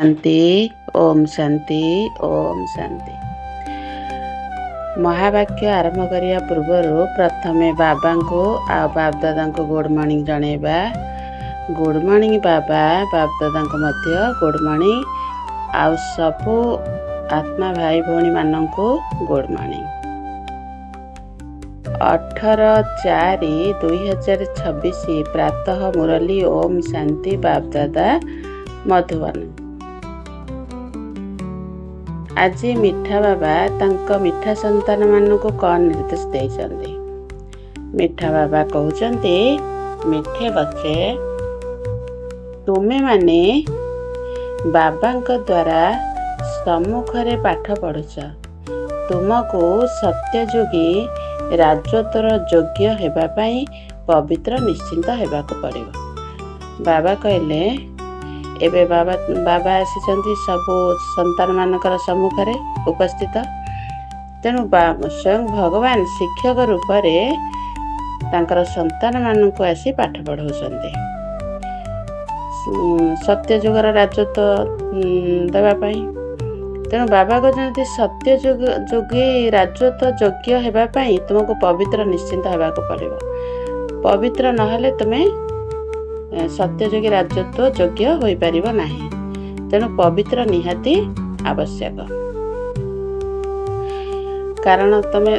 ଶାନ୍ତି, ଓମ୍ ଶାନ୍ତି, ଓମ୍ ଶାନ୍ତି। ମହାବାକ୍ୟ ଆରମ୍ଭ କରିବା ପୂର୍ବରୁ ପ୍ରଥମେ ବାବାଙ୍କୁ ଆଉ ବାପଦାଦାଙ୍କୁ ଗୁଡ଼୍ ମର୍ଣ୍ଣିଂ ଜଣାଇବା। ଗୁଡ଼୍ ମର୍ଣ୍ଣିଂ ବାବା, ବାପଦାଦାଙ୍କୁ ମଧ୍ୟ ଗୁଡ଼୍ ମର୍ଣ୍ଣିଂ, ଆଉ ସବୁ ଆତ୍ମା ଭାଇ ଭଉଣୀମାନଙ୍କୁ ଗୁଡ଼୍ ମର୍ଣ୍ଣିଂ। 18/4/2026 ପ୍ରାତଃ ମୁରଲୀ। ଓମ୍ ଶାନ୍ତି। ବାପଦାଦା, ମଧୁବନ। ଆଜି ମିଠା ବାବା ତାଙ୍କ ମିଠା ସନ୍ତାନମାନଙ୍କୁ କ'ଣ ନିର୍ଦ୍ଦେଶ ଦେଇଛନ୍ତି? ମିଠା ବାବା କହୁଛନ୍ତି, ମିଠେ ବଚ୍ଚେ, ତୁମେମାନେ ବାବାଙ୍କ ଦ୍ୱାରା ସମ୍ମୁଖରେ ପାଠ ପଢ଼ୁଛ। ତୁମକୁ ସତ୍ୟଯୁଗୀ ରାଜତ୍ୱର ଯୋଗ୍ୟ ହେବା ପାଇଁ ପବିତ୍ର ନିଶ୍ଚିନ୍ତ ହେବାକୁ ପଡ଼ିବ। ବାବା କହିଲେ, ଏବେ ବାବା ଆସିଛନ୍ତି ସବୁ ସନ୍ତାନମାନଙ୍କର ସମ୍ମୁଖରେ ଉପସ୍ଥିତ। ତେଣୁ ସ୍ୱୟଂ ଭଗବାନ ଶିକ୍ଷକ ରୂପରେ ତାଙ୍କର ସନ୍ତାନମାନଙ୍କୁ ଆସି ପାଠ ପଢ଼ାଉଛନ୍ତି ସତ୍ୟଯୁଗର ରାଜତ୍ୱ ଦେବା ପାଇଁ। ତେଣୁ ବାବା କହୁଛନ୍ତି, ସତ୍ୟ ଯୁଗୀ ରାଜତ୍ୱ ଯୋଗ୍ୟ ହେବା ପାଇଁ ତୁମକୁ ପବିତ୍ର ନିଶ୍ଚିନ୍ତ ହେବାକୁ ପଡ଼ିବ। ପବିତ୍ର ନହେଲେ ତୁମେ ସତ୍ୟଯୁଗୀ ରାଜତ୍ୱ ଯୋଗ୍ୟ ହୋଇପାରିବ ନାହିଁ। ତେଣୁ ପବିତ୍ର ନିହାତି ଆବଶ୍ୟକ। କାରଣ ତୁମେ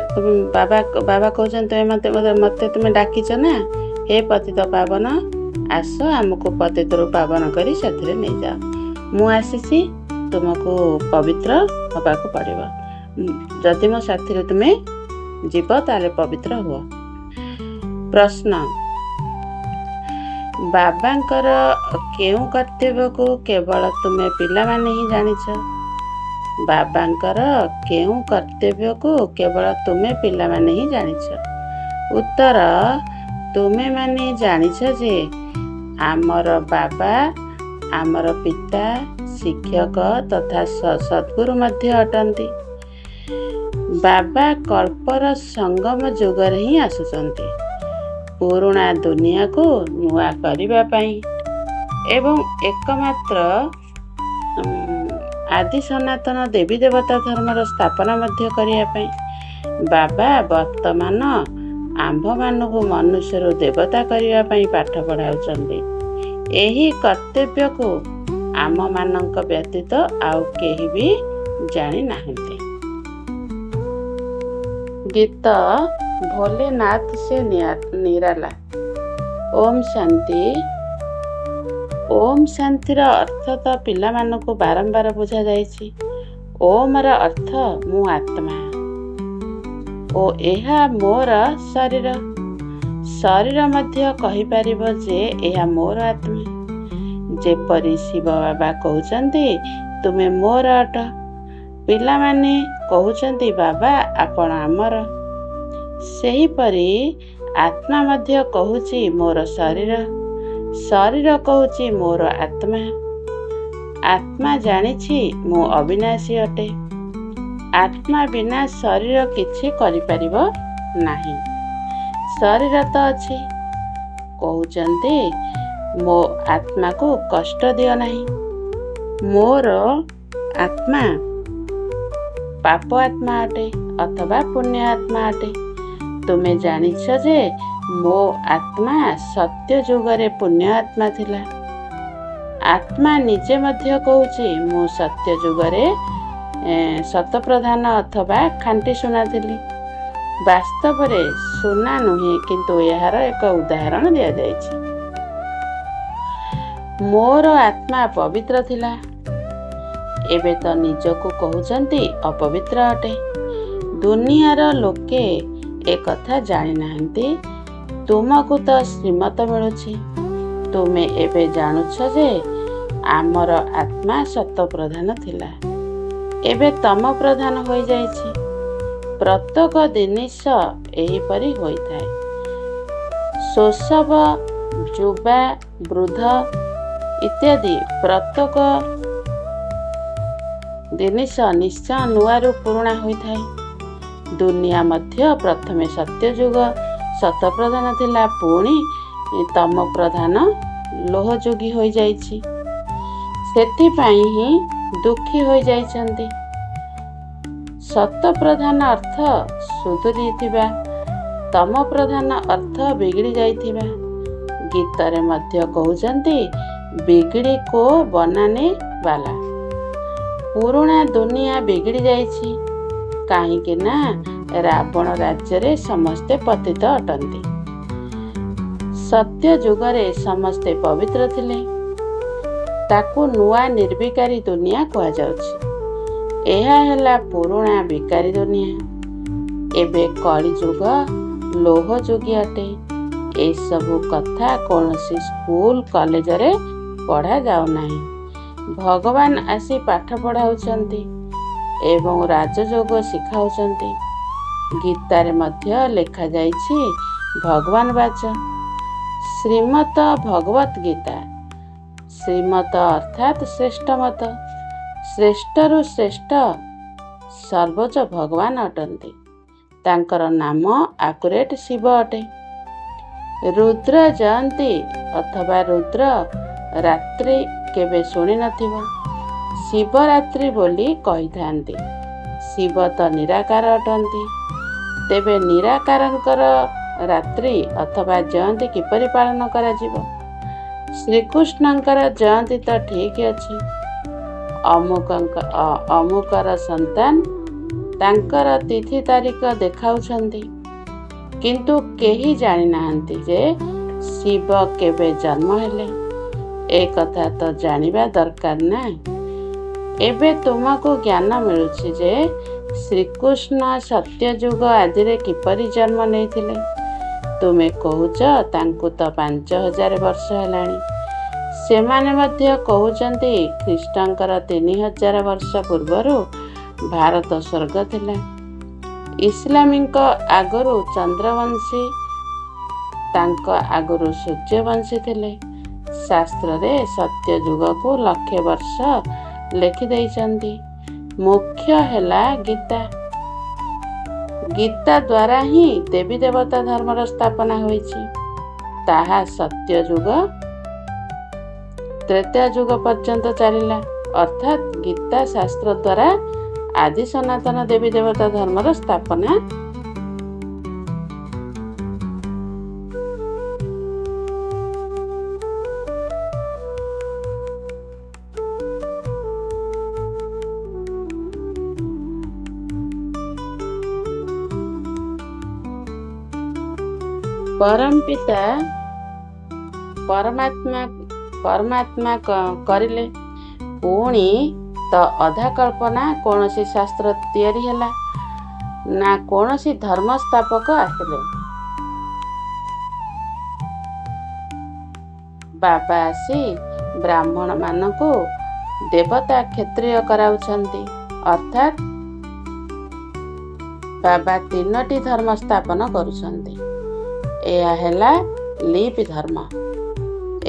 ବାବା କହୁଛନ୍ତି, ତୁମେ ମୋତେ ତୁମେ ଡାକିଛ ନା, ହେ ପତିତ ପାବନ ଆସ, ଆମକୁ ପତିତରୁ ପାବନ କରି ସେଥିରେ ନେଇଯାଅ। ମୁଁ ଆସିଛି, ତୁମକୁ ପବିତ୍ର ହେବାକୁ ପଡ଼ିବ। ଯଦି ମୋ ସାଥିରେ ତୁମେ ଯିବ, ତାହେଲେ ପବିତ୍ର ହୁଅ। ପ୍ରଶ୍ନ, ବାବାଙ୍କର କେଉଁ କର୍ତ୍ତବ୍ୟକୁ କେବଳ ତୁମେ ପିଲାମାନେ ହିଁ ଜାଣିଛ? ବାବାଙ୍କର କେଉଁ କର୍ତ୍ତବ୍ୟକୁ କେବଳ ତୁମେ ପିଲାମାନେ ହିଁ ଜାଣିଛ? ଉତ୍ତର, ତୁମେମାନେ ଜାଣିଛ ଯେ ଆମର ବାବା ଆମର ପିତା, ଶିକ୍ଷକ ତଥା ସଦ୍ଗୁରୁ ମଧ୍ୟ ଅଟନ୍ତି। ବାବା କଳ୍ପର ସଙ୍ଗମ ଯୁଗରେ ହିଁ ଆସୁଛନ୍ତି ପୁରୁଣା ଦୁନିଆକୁ ନୂଆ କରିବା ପାଇଁ ଏବଂ ଏକମାତ୍ର ଆଦି ସନାତନ ଦେବୀ ଦେବତା ଧର୍ମର ସ୍ଥାପନା ମଧ୍ୟ କରିବା ପାଇଁ। ବାବା ବର୍ତ୍ତମାନ ଆମ୍ଭମାନଙ୍କୁ ମନୁଷ୍ୟରୁ ଦେବତା କରିବା ପାଇଁ ପାଠ ପଢ଼ାଉଛନ୍ତି। ଏହି କର୍ତ୍ତବ୍ୟକୁ ଆମମାନଙ୍କ ବ୍ୟତୀତ ଆଉ କେହି ବି ଜାଣିନାହାନ୍ତି। ଗୀତ ଭୋଲେନାଥ ସେ ନିରାଲା। ଓମ୍ ଶାନ୍ତି। ଓମ୍ ଶାନ୍ତିର ଅର୍ଥ ତ ପିଲାମାନଙ୍କୁ ବାରମ୍ବାର ବୁଝାଯାଇଛି। ଓମର ଅର୍ଥ ମୁଁ ଆତ୍ମା ଓ ଏହା ମୋର ଶରୀର। ଶରୀର ମଧ୍ୟ କହିପାରିବ ଯେ ଏହା ମୋର ଆତ୍ମା। ଯେପରି ଶିବ ବାବା କହୁଛନ୍ତି, ତୁମେ ମୋର ଅଟ। ପିଲାମାନେ କହୁଛନ୍ତି, ବାବା ଆପଣ ଆମର। ସେହିପରି ଆତ୍ମା ମଧ୍ୟ କହୁଛି ମୋର ଶରୀର, ଶରୀର କହୁଛି ମୋର ଆତ୍ମା। ଆତ୍ମା ଜାଣିଛି ମୁଁ ଅବିନାଶୀ ଅଟେ। ଆତ୍ମା ବିନା ଶରୀର କିଛି କରିପାରିବ ନାହିଁ। ଶରୀର ତ ଅଛି, କହୁଛନ୍ତି ମୋ ଆତ୍ମାକୁ କଷ୍ଟ ଦିଅ ନାହିଁ। ମୋର ଆତ୍ମା ପାପ ଆତ୍ମା ଅଟେ ଅଥବା ପୁଣ୍ୟ ଆତ୍ମା ଅଟେ। ତୁମେ ଜାଣିଛ ଯେ ମୋ ଆତ୍ମା ସତ୍ୟ ଯୁଗରେ ପୁଣ୍ୟ ଆତ୍ମା ଥିଲା। ଆତ୍ମା ନିଜେ ମଧ୍ୟ କହୁଛି ମୁଁ ସତ୍ୟ ଯୁଗରେ ସତପ୍ରଧାନ ଅଥବା ଖାଣ୍ଟି ସୁନା ଥିଲି। ବାସ୍ତବରେ ସୁନା ନୁହେଁ, କିନ୍ତୁ ଏହାର ଏକ ଉଦାହରଣ ଦିଆଯାଇଛି। ମୋର ଆତ୍ମା ପବିତ୍ର ଥିଲା। ଏବେ ତ ନିଜକୁ କହୁଛନ୍ତି ଅପବିତ୍ର ଅଟେ। ଦୁନିଆର ଲୋକେ ଏକଥା ଜାଣିନାହାନ୍ତି। ତୁମକୁ ତ ଶ୍ରୀମତ ମିଳୁଛି। ତୁମେ ଏବେ ଜାଣୁଛ ଯେ ଆମର ଆତ୍ମା ସତପ୍ରଧାନ ଥିଲା, ଏବେ ତମ ପ୍ରଧାନ ହୋଇଯାଇଛି। ପ୍ରତ୍ୟେକ ଜିନିଷ ଏହିପରି ହୋଇଥାଏ। ଶୈଶବ, ଯୁବା, ବୃଦ୍ଧ ଇତ୍ୟାଦି ପ୍ରତ୍ୟେକ ଜିନିଷ ନିଶ୍ଚୟ ନୂଆରୁ ପୁରୁଣା ହୋଇଥାଏ। ଦୁନିଆ ମଧ୍ୟ ପ୍ରଥମେ ସତ୍ୟଯୁଗ ସତପ୍ରଧାନ ଥିଲା, ପୁଣି ତମ ପ୍ରଧାନ ଲୋହଯୋଗୀ ହୋଇଯାଇଛି। ସେଥିପାଇଁ ହିଁ ଦୁଃଖୀ ହୋଇଯାଇଛନ୍ତି। ସତପ୍ରଧାନ ଅର୍ଥ ସୁଧୁରିଥିବା, ତମ ପ୍ରଧାନ ଅର୍ଥ ବିଗିଡ଼ି ଯାଇଥିବା। ଗୀତରେ ମଧ୍ୟ କହୁଛନ୍ତି, ବିଗିଡ଼ି କୋ ବନାନେ ବାଲା। ପୁରୁଣା ଦୁନିଆ ବିଗିଡ଼ି ଯାଇଛି, କାହିଁକି ନା ରାବଣ ରାଜ୍ୟରେ ସମସ୍ତେ ପତିତ ଅଟନ୍ତି। ସତ୍ୟ ଯୁଗରେ ସମସ୍ତେ ପବିତ୍ର ଥିଲେ। ତାକୁ ନୂଆ ନିର୍ବିକାରୀ ଦୁନିଆ କୁହାଯାଉଛି। ଏହା ହେଲା ପୁରୁଣା ବିକାରୀ ଦୁନିଆ। ଏବେ କଳିଯୁଗ ଲୌହ ଯୁଗୀ ଅଟେ। ଏସବୁ କଥା କୌଣସି ସ୍କୁଲ କଲେଜରେ ପଢ଼ାଯାଉନାହିଁ। ଭଗବାନ ଆସି ପାଠ ପଢ଼ାଉଛନ୍ତି ଏବଂ ରାଜଯୋଗ ଶିଖାଉଛନ୍ତି। ଗୀତାରେ ମଧ୍ୟ ଲେଖାଯାଇଛି ଭଗବାନ ବାଚ, ଶ୍ରୀମତ ଭଗବତ ଗୀତା। ଶ୍ରୀମତ ଅର୍ଥାତ୍ ଶ୍ରେଷ୍ଠ ମତ। ଶ୍ରେଷ୍ଠରୁ ଶ୍ରେଷ୍ଠ ସର୍ବୋଚ୍ଚ ଭଗବାନ ଅଟନ୍ତି। ତାଙ୍କର ନାମ ଆକୁରେଟ୍ ଶିବ ଅଟେ। ରୁଦ୍ର ଜୟନ୍ତୀ ଅଥବା ରୁଦ୍ର ରାତ୍ରି କେବେ ଶୁଣିନଥିବ। ଶିବରାତ୍ରି ବୋଲି କହିଥାନ୍ତି। ଶିବ ତ ନିରାକାର ଅଟନ୍ତି, ତେବେ ନିରାକାରଙ୍କର ରାତ୍ରି ଅଥବା ଜୟନ୍ତୀ କିପରି ପାଳନ କରାଯିବ? ଶ୍ରୀକୃଷ୍ଣଙ୍କର ଜୟନ୍ତୀ ତ ଠିକ୍ ଅଛି। ଅମୁକର ସନ୍ତାନ, ତାଙ୍କର ତିଥି ତାରିଖ ଦେଖାଉଛନ୍ତି, କିନ୍ତୁ କେହି ଜାଣିନାହାନ୍ତି ଯେ ଶିବ କେବେ ଜନ୍ମ ହେଲେ। ଏ କଥା ତ ଜାଣିବା ଦରକାର ନା। ଏବେ ତୁମକୁ ଜ୍ଞାନ ମିଳୁଛି ଯେ ଶ୍ରୀକୃଷ୍ଣ ସତ୍ୟଯୁଗ ଆଦିରେ କିପରି ଜନ୍ମ ନେଇଥିଲେ। ତୁମେ କହୁଛ ତାଙ୍କୁ ତ 5000 ବର୍ଷ ହେଲାଣି। ସେମାନେ ମଧ୍ୟ କହୁଛନ୍ତି ଖ୍ରୀଷ୍ଟଙ୍କର 3000 ବର୍ଷ ପୂର୍ବରୁ ଭାରତ ସ୍ୱର୍ଗ ଥିଲା। ଇସଲାମୀଙ୍କ ଆଗରୁ ଚନ୍ଦ୍ରବଂଶୀ, ତାଙ୍କ ଆଗରୁ ସୂର୍ଯ୍ୟବଂଶୀ ଥିଲେ। ଶାସ୍ତ୍ରରେ ସତ୍ୟଯୁଗକୁ ଲକ୍ଷେ ବର୍ଷ ଲେଖିଦେଇଛନ୍ତି। ମୁଖ୍ୟ ହେଲା ଗୀତା। ଗୀତା ଦ୍ୱାରା ହିଁ ଦେବୀ ଦେବତା ଧର୍ମର ସ୍ଥାପନା ହୋଇଛି। ତାହା ସତ୍ୟଯୁଗ ତ୍ରେତୟା ଯୁଗ ପର୍ଯ୍ୟନ୍ତ ଚାଲିଲା। ଅର୍ଥାତ୍ ଗୀତା ଶାସ୍ତ୍ର ଦ୍ୱାରା ଆଦି ସନାତନ ଦେବୀ ଦେବତା ଧର୍ମର ସ୍ଥାପନା। ପରମପିତା ପରମାତ୍ମା କରିଲେ। ପୁଣି ତ ଅଧା କଳ୍ପନା କୌଣସି ଶାସ୍ତ୍ର ତିଆରି ହେଲା ନା କୌଣସି ଧର୍ମ ସ୍ଥାପକ ଆସିଲେ। ବାବା ଆସି ବ୍ରାହ୍ମଣମାନଙ୍କୁ ଦେବତା କ୍ଷତ୍ରିୟ କରାଉଛନ୍ତି। ଅର୍ଥାତ୍ ବାବା 3ଟି ଧର୍ମ ସ୍ଥାପନ କରୁଛନ୍ତି। ଏହା ହେଲା ଲିପି ଧର୍ମ।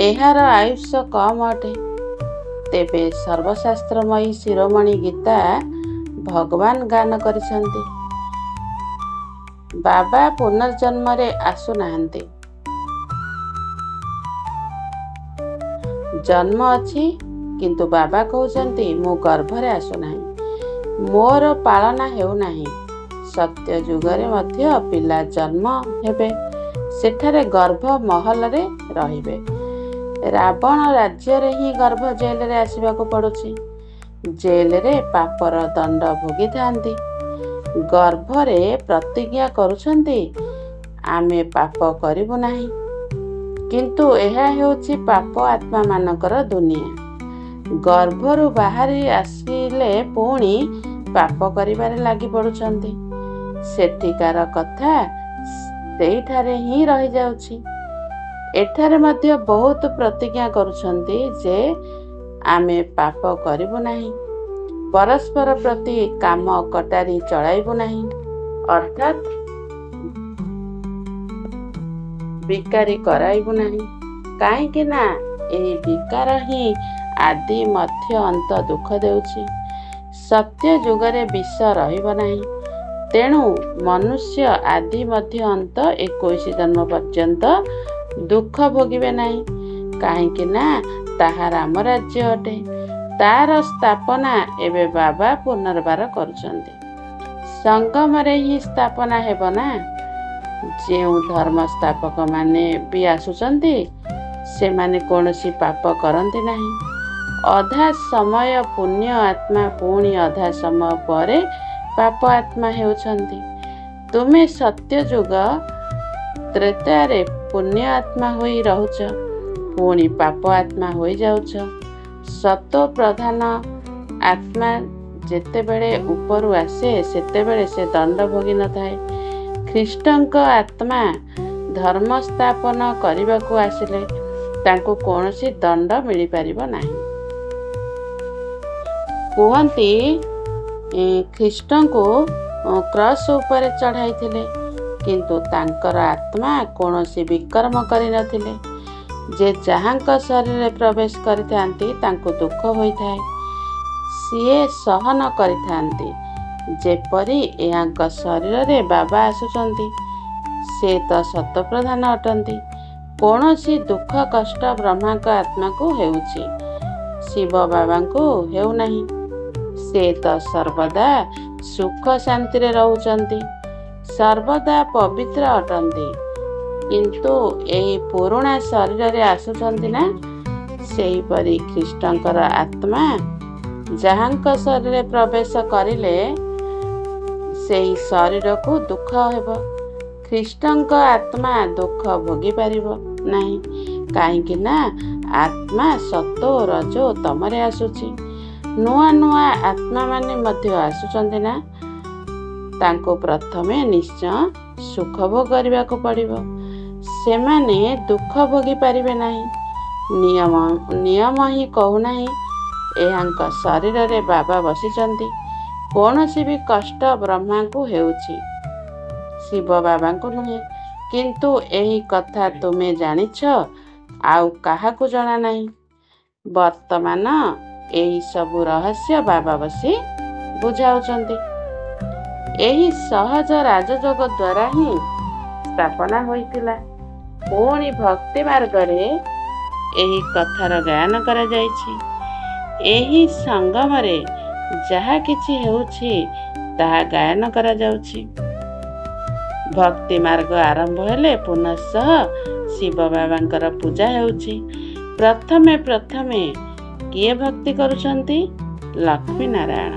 ଏହାର ଆୟୁଷ କମ୍ ଅଟେ। ତେବେ ସର୍ବଶାସ୍ତ୍ରମୟୀ ଶିରୋମଣି ଗୀତା ଭଗବାନ ଗାନ କରିଛନ୍ତି। ବାବା ପୁନର୍ଜନ୍ମରେ ଆସୁନାହାନ୍ତି। ଜନ୍ମ ଅଛି, କିନ୍ତୁ ବାବା କହୁଛନ୍ତି ମୁଁ ଗର୍ଭରେ ଆସୁନାହିଁ, ମୋର ପାଳନା ହେଉନାହିଁ। ସତ୍ୟ ଯୁଗରେ ମଧ୍ୟ ପିଲା ଜନ୍ମ ହେବେ, ସେଠାରେ ଗର୍ଭ ମହଲରେ ରହିବେ। ରାବଣ ରାଜ୍ୟରେ ହିଁ ଗର୍ଭ ଜେଲରେ ଆସିବାକୁ ପଡୁଛି। ଜେଲରେ ପାପର ଦଣ୍ଡ ଭୋଗିଥାନ୍ତି। ଗର୍ଭରେ ପ୍ରତିଜ୍ଞା କରୁଛନ୍ତି ଆମେ ପାପ କରିବୁ ନାହିଁ, କିନ୍ତୁ ଏହା ହେଉଛି ପାପ ଆତ୍ମାମାନଙ୍କର ଦୁନିଆ। ଗର୍ଭରୁ ବାହାରି ଆସିଲେ ପୁଣି ପାପ କରିବାରେ ଲାଗି ପଡୁଛନ୍ତି। ସେଠିକାର କଥା ସେଇଠାରେ ହିଁ ରହିଯାଉଛି। ଏଠାରେ ମଧ୍ୟ ବହୁତ ପ୍ରତିଜ୍ଞା କରୁଛନ୍ତି ଯେ ଆମେ ପାପ କରିବୁ ନାହିଁ, ପରସ୍ପର ପ୍ରତି କାମ କଟାରୀ ଚଳାଇବୁ ନାହିଁ, ଅର୍ଥାତ୍ ବିକାରୀ କରାଇବୁ ନାହିଁ। କାହିଁକି ନା ଏହି ବିକାର ହିଁ ଆଦି ମଧ୍ୟ ଅନ୍ତ ଦୁଃଖ ଦେଉଛି। ସତ୍ୟ ଯୁଗରେ ବିଷ ରହିବ ନାହିଁ। ତେଣୁ ମନୁଷ୍ୟ ଆଦି ମଧ୍ୟ ଅନ୍ତ 21 ଜନ୍ମ ପର୍ଯ୍ୟନ୍ତ ଦୁଃଖ ଭୋଗିବେ ନାହିଁ। କାହିଁକି ନା ତାହା ରାମରାଜ୍ୟ ଅଟେ। ତାର ସ୍ଥାପନା ଏବେ ବାବା ପୁନର୍ବାର କରୁଛନ୍ତି। ସଙ୍ଗମରେ ହିଁ ସ୍ଥାପନା ହେବ ନା। ଯେଉଁ ଧର୍ମ ସ୍ଥାପକମାନେ ବି ଆସୁଛନ୍ତି, ସେମାନେ କୌଣସି ପାପ କରନ୍ତି ନାହିଁ। ଅଧା ସମୟ ପୁଣ୍ୟ ଆତ୍ମା, ପୁଣି ଅଧା ସମୟ ପରେ ପାପ ଆତ୍ମା ହେଉଛନ୍ତି। ତୁମେ ସତ୍ୟଯୁଗ ତ୍ରେତୟାରେ ପୁଣ୍ୟ ଆତ୍ମା ହୋଇ ରହୁଛ, ପୁଣି ପାପ ଆତ୍ମା ହୋଇଯାଉଛ। ସତୋ ପ୍ରଧାନ ଆତ୍ମା ଯେତେବେଳେ ଉପରୁ ଆସେ, ସେତେବେଳେ ସେ ଦଣ୍ଡ ଭୋଗି ନଥାଏ। ଖ୍ରୀଷ୍ଟଙ୍କ ଆତ୍ମା ଧର୍ମ ସ୍ଥାପନ କରିବାକୁ ଆସିଲେ ତାଙ୍କୁ କୌଣସି ଦଣ୍ଡ ମିଳିପାରିବ ନାହିଁ। କୁହନ୍ତି ଖ୍ରୀଷ୍ଟଙ୍କୁ କ୍ରସ୍ ଉପରେ ଚଢ଼ାଇଥିଲେ, କିନ୍ତୁ ତାଙ୍କର ଆତ୍ମା କୌଣସି ବିକର୍ମ କରିନଥିଲେ। ଯେ ଯାହାଙ୍କ ଶରୀରରେ ପ୍ରବେଶ କରିଥାନ୍ତି, ତାଙ୍କୁ ଦୁଃଖ ହୋଇଥାଏ, ସିଏ ସହନ କରିଥାନ୍ତି। ଯେପରି ଏହାଙ୍କ ଶରୀରରେ ବାବା ଆସୁଛନ୍ତି, ସେ ତ ସତୋପ୍ରଧାନ ଅଟନ୍ତି। କୌଣସି ଦୁଃଖ କଷ୍ଟ ବ୍ରହ୍ମାଙ୍କ ଆତ୍ମାକୁ ହେଉଛି, ଶିବ ବାବାଙ୍କୁ ହେଉନାହିଁ। ସେ ତ ସର୍ବଦା ସୁଖ ଶାନ୍ତିରେ ରହୁଛନ୍ତି, ସର୍ବଦା ପବିତ୍ର ଅଟନ୍ତି। କିନ୍ତୁ ଏହି ପୁରୁଣା ଶରୀରରେ ଆସୁଛନ୍ତି ନା। ସେହିପରି ଖ୍ରୀଷ୍ଟଙ୍କର ଆତ୍ମା ଯାହାଙ୍କ ଶରୀରରେ ପ୍ରବେଶ କରିଲେ, ସେହି ଶରୀରକୁ ଦୁଃଖ ହେବ। ଖ୍ରୀଷ୍ଟଙ୍କ ଆତ୍ମା ଦୁଃଖ ଭୋଗି ପାରିବ ନାହିଁ, କାହିଁକି ନା ଆତ୍ମା ସତୋ, ରଜୋ, ତମରେ ଆସୁଛି। ନୂଆ ନୂଆ ଆତ୍ମାମାନେ ମଧ୍ୟ ଆସୁଛନ୍ତି ନା, ତାଙ୍କୁ ପ୍ରଥମେ ନିଶ୍ଚୟ ସୁଖ ଭୋଗ କରିବାକୁ ପଡ଼ିବ। ସେମାନେ ଦୁଃଖ ଭୋଗି ପାରିବେ ନାହିଁ। ନିୟମ ହିଁ କହୁନାହିଁ। ଏହାଙ୍କ ଶରୀରରେ ବାବା ବସିଛନ୍ତି। କୌଣସି ବି କଷ୍ଟ ବ୍ରହ୍ମାଙ୍କୁ ହେଉଛି, ଶିବ ବାବାଙ୍କୁ ନୁହେଁ। କିନ୍ତୁ ଏହି କଥା ତୁମେ ଜାଣିଛ, ଆଉ କାହାକୁ ଜଣା ନାହିଁ। ବର୍ତ୍ତମାନ ଏହି ସବୁ ରହସ୍ୟ ବାବା ବସି ବୁଝାଉଛନ୍ତି। ଏହି ସହଜ ରାଜଯୋଗ ଦ୍ୱାରା ହିଁ ସ୍ଥାପନା ହୋଇଥିଲା। ପୁଣି ଭକ୍ତି ମାର୍ଗରେ ଏହି କଥାର ଗାୟନ କରାଯାଇଛି। ଏହି ସଙ୍ଗମରେ ଯାହା କିଛି ହେଉଛି, ତାହା ଗାୟନ କରାଯାଉଛି। ଭକ୍ତି ମାର୍ଗ ଆରମ୍ଭ ହେଲେ ପୁନଃ ଶିବ ବାବାଙ୍କର ପୂଜା ହେଉଛି। ପ୍ରଥମେ ପ୍ରଥମେ କିଏ ଭକ୍ତି କରୁଛନ୍ତି? ଲକ୍ଷ୍ମୀ ନାରାୟଣ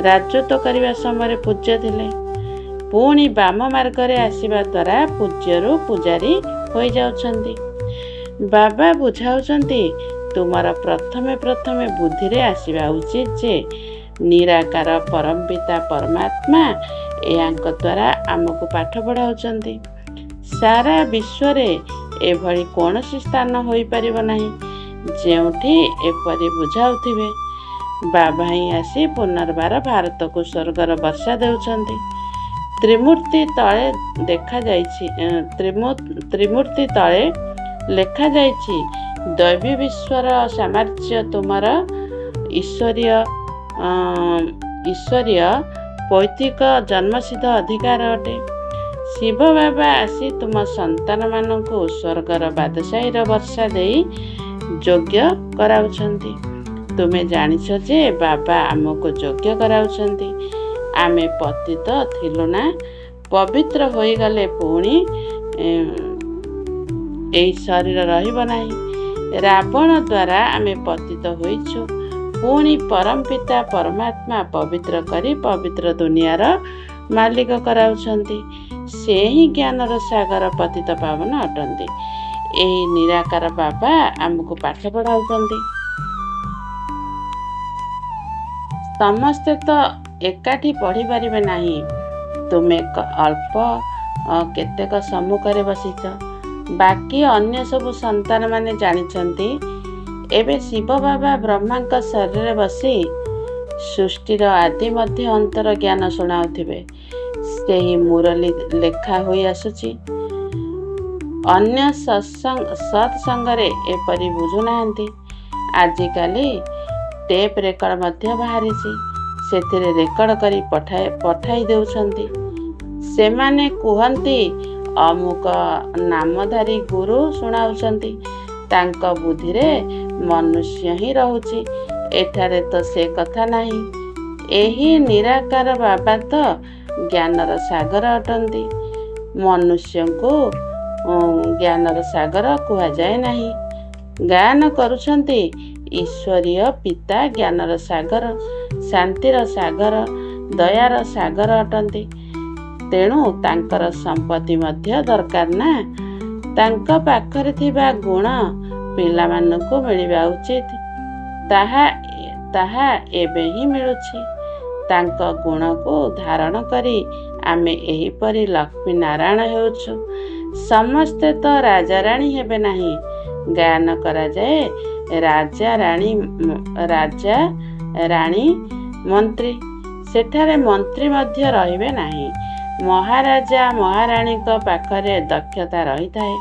ରାଜତ୍ୱ କରିବା ସମୟରେ ପୂଜ୍ୟ ଥିଲେ। ପୁଣି ବାମ ମାର୍ଗରେ ଆସିବା ଦ୍ୱାରା ପୂଜ୍ୟରୁ ପୂଜାରୀ ହୋଇଯାଉଛନ୍ତି। ବାବା ବୁଝାଉଛନ୍ତି, ତୁମର ପ୍ରଥମେ ପ୍ରଥମେ ବୁଦ୍ଧିରେ ଆସିବା ଉଚିତ ଯେ ନିରାକାର ପରମପିତା ପରମାତ୍ମା ଏହାଙ୍କ ଦ୍ୱାରା ଆମକୁ ପାଠ ପଢ଼ାଉଛନ୍ତି। ସାରା ବିଶ୍ୱରେ ଏଭଳି କୌଣସି ସ୍ଥାନ ହୋଇପାରିବ ନାହିଁ, ଯେଉଁଠି ଏପରି ବୁଝାଉଥିବେ। ବାବା ହିଁ ଆସି ପୁନର୍ବାର ଭାରତକୁ ସ୍ୱର୍ଗର ବର୍ଷା ଦେଉଛନ୍ତି। ତ୍ରିମୂର୍ତ୍ତି ତଳେ ଦେଖାଯାଇଛି, ତ୍ରିମୂର୍ତ୍ତି ତଳେ ଲେଖାଯାଇଛି, ଦୈବୀ ବିଶ୍ୱର ସାମର୍ଥ୍ୟ ତୁମର ଈଶ୍ୱରୀୟ ପୈତୃକ ଜନ୍ମସିଦ୍ଧ ଅଧିକାର ଅଟେ। ଶିବ ବାବା ଆସି ତୁମ ସନ୍ତାନମାନଙ୍କୁ ସ୍ୱର୍ଗର ବାଦଶାହୀର ବର୍ଷା ଦେଇ ଯୋଗ୍ୟ କରାଉଛନ୍ତି। ତୁମେ ଜାଣିଛ ଯେ ବାବା ଆମକୁ ଯୋଗ୍ୟ କରାଉଛନ୍ତି। ଆମେ ପତିତ ଥିଲୁ ନା, ପବିତ୍ର ହୋଇଗଲେ ପୁଣି ଏହି ଶରୀର ରହିବ ନାହିଁ। ରାବଣ ଦ୍ୱାରା ଆମେ ପତିତ ହୋଇଛୁ। ପୁଣି ପରମପିତା ପରମାତ୍ମା ପବିତ୍ର କରି ପବିତ୍ର ଦୁନିଆର ମାଲିକ କରାଉଛନ୍ତି। ସେ ହିଁ ଜ୍ଞାନର ସାଗର ପତିତ ପାବନ ଅଟନ୍ତି। ଏହି ନିରାକାର ବାବା ଆମକୁ ପାଠ ପଢ଼ାଉଛନ୍ତି। ସମସ୍ତେ ତ ଏକାଠି ପଢ଼ିପାରିବେ ନାହିଁ। ତୁମେ ଅଳ୍ପ କେତେକ ସମ୍ମୁଖରେ ବସିଛ, ବାକି ଅନ୍ୟ ସବୁ ସନ୍ତାନମାନେ ଜାଣିଛନ୍ତି। ଏବେ ଶିବ ବାବା ବ୍ରହ୍ମାଙ୍କ ଶରୀରରେ ବସି ସୃଷ୍ଟିର ଆଦି ମଧ୍ୟ ଅନ୍ତର ଜ୍ଞାନ ଶୁଣାଉଥିବେ। ସେହି ମୁରଲୀ ଲେଖା ହୋଇ ଆସୁଛି। ଅନ୍ୟ ସତ୍ସଙ୍ଗରେ ଏପରି ବୁଝୁନାହାନ୍ତି। ଆଜିକାଲି ଟେପ୍ ରେକର୍ଡ ମଧ୍ୟ ବାହାରିଛି, ସେଥିରେ ରେକର୍ଡ କରି ପଠାଇ ଦେଉଛନ୍ତି। ସେମାନେ କୁହନ୍ତି ଅମୁକ ନାମଧାରୀ ଗୁରୁ ଶୁଣାଉଛନ୍ତି। ତାଙ୍କ ବୁଦ୍ଧିରେ ମନୁଷ୍ୟ ହିଁ ରହୁଛି। ଏଠାରେ ତ ସେ କଥା ନାହିଁ। ଏହି ନିରାକାର ବାବା ତ ଜ୍ଞାନର ସାଗର ଅଟନ୍ତି। ମନୁଷ୍ୟଙ୍କୁ ଜ୍ଞାନର ସାଗର କୁହାଯାଏ ନାହିଁ। ଗାନ କରୁଛନ୍ତି ଈଶ୍ୱରୀୟ ପିତା ଜ୍ଞାନର ସାଗର, ଶାନ୍ତିର ସାଗର, ଦୟାର ସାଗର ଅଟନ୍ତି। ତେଣୁ ତାଙ୍କର ସମ୍ପତ୍ତି ମଧ୍ୟ ଦରକାର ନା। ତାଙ୍କ ପାଖରେ ଥିବା ଗୁଣ ପିଲାମାନଙ୍କୁ ମିଳିବା ଉଚିତ। ତାହା ଏବେ ହିଁ ମିଳୁଛି। ତାଙ୍କ ଗୁଣକୁ ଧାରଣ କରି ଆମେ ଏହିପରି ଲକ୍ଷ୍ମୀ ନାରାୟଣ ହେଉଛୁ। ସମସ୍ତେ ତ ରାଜାରାଣୀ ହେବେ ନାହିଁ। ଗାନ କରାଯାଏ ରାଜା ରାଣୀ, ରାଜା ରାଣୀ ମନ୍ତ୍ରୀ। ସେଠାରେ ମନ୍ତ୍ରୀ ମଧ୍ୟ ରହିବେ ନାହିଁ। ମହାରାଜା ମହାରାଣୀଙ୍କ ପାଖରେ ଦକ୍ଷତା ରହିଥାଏ।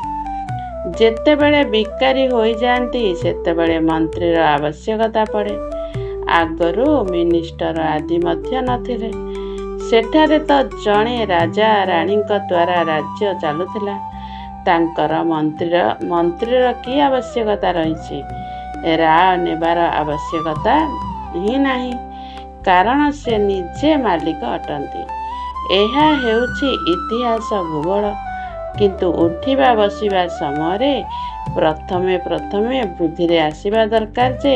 ଯେତେବେଳେ ବିକାରୀ ହୋଇଯାଆନ୍ତି ସେତେବେଳେ ମନ୍ତ୍ରୀର ଆବଶ୍ୟକତା ପଡ଼େ। ଆଗରୁ ମିନିଷ୍ଟର ଆଦି ମଧ୍ୟ ନଥିଲେ। ସେଠାରେ ତ ଜଣେ ରାଜା ରାଣୀଙ୍କ ଦ୍ୱାରା ରାଜ୍ୟ ଚାଲୁଥିଲା। ତାଙ୍କର ମନ୍ତ୍ରୀର କି ଆବଶ୍ୟକତା ରହିଛି? ରାୟ ନେବାର ଆବଶ୍ୟକତା ହିଁ ନାହିଁ, କାରଣ ସେ ନିଜେ ମାଲିକ ଅଟନ୍ତି। ଏହା ହେଉଛି ଇତିହାସ ଭୂଗୋଳ। କିନ୍ତୁ ଉଠିବା ବସିବା ସମୟରେ ପ୍ରଥମେ ପ୍ରଥମେ ବୁଦ୍ଧିରେ ଆସିବା ଦରକାର ଯେ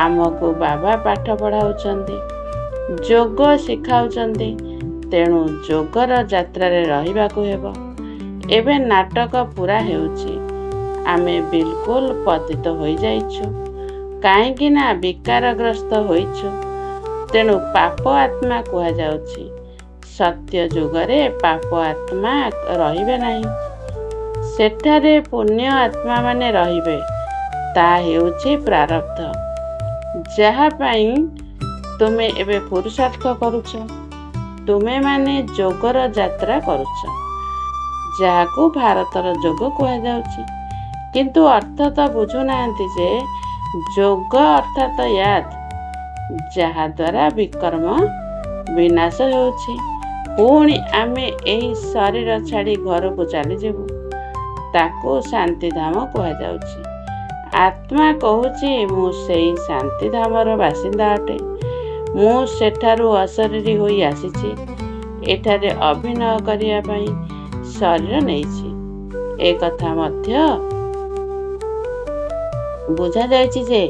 ଆମକୁ ବାବା ପାଠ ପଢ଼ାଉଛନ୍ତି, ଯୋଗ ଶିଖାଉଛନ୍ତି। ତେଣୁ ଯୋଗର ଯାତ୍ରାରେ ରହିବାକୁ ହେବ। ଏବେ ନାଟକ ପୁରା ହେଉଛି। ଆମେ ବିଲକୁଲ ପତିତ ହୋଇଯାଇଛୁ, କାହିଁକି ନା ବିକାରଗ୍ରସ୍ତ ହୋଇଛୁ। ତେଣୁ ପାପ ଆତ୍ମା କୁହାଯାଉଛି। ସତ୍ୟ ଯୁଗରେ ପାପ ଆତ୍ମା ରହିବେ ନାହିଁ। ସେଠାରେ ପୁଣ୍ୟ ଆତ୍ମାମାନେ ରହିବେ। ତାହା ହେଉଛି ପ୍ରାରବ୍ଧ, ଯାହା ପାଇଁ ତୁମେ ଏବେ ପୁରୁଷାର୍ଥ କରୁଛ। ତୁମେମାନେ ଯୋଗର ଯାତ୍ରା କରୁଛ, ଯାହାକୁ ଭାରତର ଯୋଗ କୁହାଯାଉଛି। କିନ୍ତୁ ଅର୍ଥ ତ ବୁଝୁନାହାନ୍ତି ଯେ ଯୋଗ ଅର୍ଥାତ ୟାଦ, ଯାହାଦ୍ୱାରା ବିକର୍ମ ବିନାଶ ହେଉଛି। ପୁଣି ଆମେ ଏହି ଶରୀର ଛାଡ଼ି ଘରକୁ ଚାଲିଯିବୁ, ତାକୁ ଶାନ୍ତିଧାମ କୁହାଯାଉଛି। ଆତ୍ମା କହୁଛି ମୁଁ ସେଇ ଶାନ୍ତିଧାମର ବାସିନ୍ଦା ଅଟେ। ମୁଁ ସେଠାରୁ ଅଶରୀରୀ ହୋଇ ଆସିଛି। ଏଠାରେ ଅଭିନୟ କରିବା ପାଇଁ ଶରୀର ନେଇଛି। ଏକଥା ମଧ୍ୟ ବୁଝାଯାଇଛି ଯେ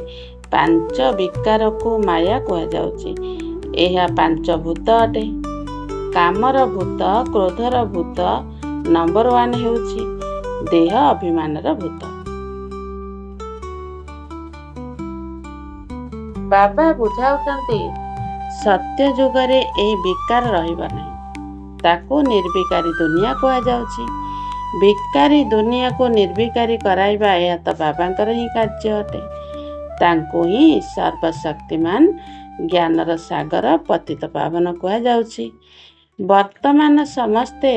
ପାଞ୍ଚ ବିକାରକୁ ମାୟା କୁହାଯାଉଛି। ଏହା ପାଞ୍ଚ ଭୂତ ଅଟେ। କାମର ଭୂତ, କ୍ରୋଧର ଭୂତ ନମ୍ବର 1 ହେଉଛି ଦେହ ଅଭିମାନର ଭୂତ। ବାବା ବୁଝାଉଛନ୍ତି ସତ୍ୟ ଯୁଗରେ ଏହି ବିକାର ରହିବ ନାହିଁ। ତାକୁ ନିର୍ବିକାରୀ ଦୁନିଆ କୁହାଯାଉଛି। ବିକାରୀ ଦୁନିଆକୁ ନିର୍ବିକାରୀ କରାଇବା ଏହା ତ ବାବାଙ୍କର ହିଁ କାର୍ଯ୍ୟ ଅଟେ। ତାଙ୍କୁ ହିଁ ସର୍ବଶକ୍ତିମାନ ଜ୍ଞାନର ସାଗର ପତିତ ପାବନ କୁହାଯାଉଛି। ବର୍ତ୍ତମାନ ସମସ୍ତେ